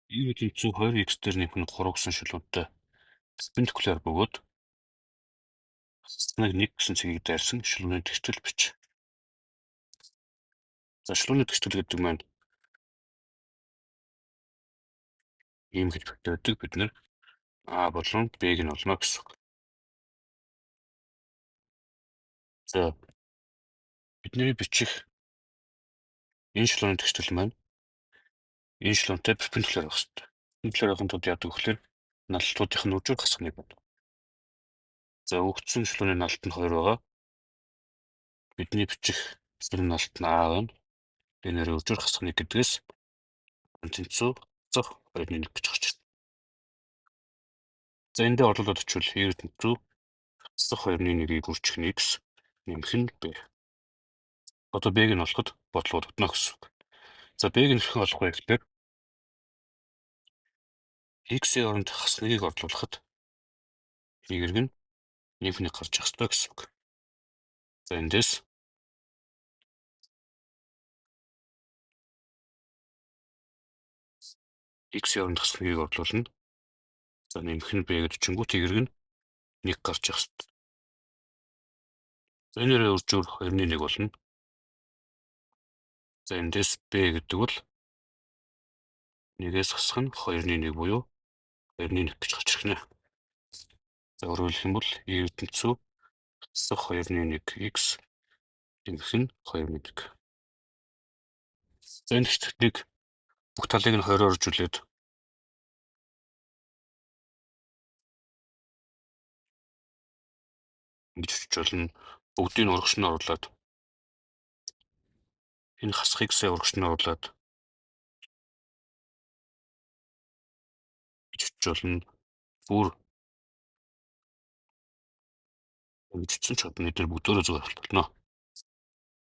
Y тэнцүү 2x дээр нэмэх нь 3 гэсэн шилүүнтэй перпендикуляр бөгөөд хасныг 1 гэсэн цэгийг дайрсан шилүүний тэгтэл бич. За, шилүүний тэгтэл гэдэг маань ийм хэлбэртэй байдаг. Бид нэр А болон Б-г нь олно гэсэн үг. За, бидний бичих энэ шилүүний тэгтэл маань энэ шилүүнтэй перпендикуляр байх хэрэгтэй. Перпендикуляр байхын тулд яадаг вэ гэхээр наллтуудын нь үржүүр хасах нэг байна. За, өгсөн шилүүний налт нь 2 байгаа. Бидний бичих шилүүний налт нь А байна. Энэ нэрээ үржүүр хасах нэг гэдгээс тэнцүү хасах 2-1 гэж гарч ирнэ. За, эндээ орлуулад очивол R тэнцүү хасах 2-1-ийг үржих нь X нэмэх нь B. Одоо B-г нь олоход бодлогод өгнө гэсэн үг. За, B-г нь хэрхэн олох вэ гэхээр X-ийн оронд хас нэгийг орлуулахад Y нь нэмэх нэг гарч явах ёстой гэсэн үг. За, эндээс X-ийн оронд хас нэгийг орлуулна. За, нэмэх нь B гэдэг чингүүт Y нь 1 гарч явах ёстой. За, энэ нэрээ үржүүр 2-1 болно. За, эндээс B гэдэг бол 1-ээс хасах нь 2-1 буюу 2-1 гэж гарч ирэх нэ. За, өөрөөр хэлэх юм бол Y тэнцүү хасах 2-1 X нэмэх нь 2-1. За, энэ хэсгийг бүх талыг нь 20-оор үржүүлээд ингэж өчөж болно. Бүгдийг урагш нь оруулаад энэ хасах X-ээ урагш нь оруулаад ингэж өчөж болно. Бүр ингэж өчсөн ч одоо эдгээр бүгдөө зүгээр болно.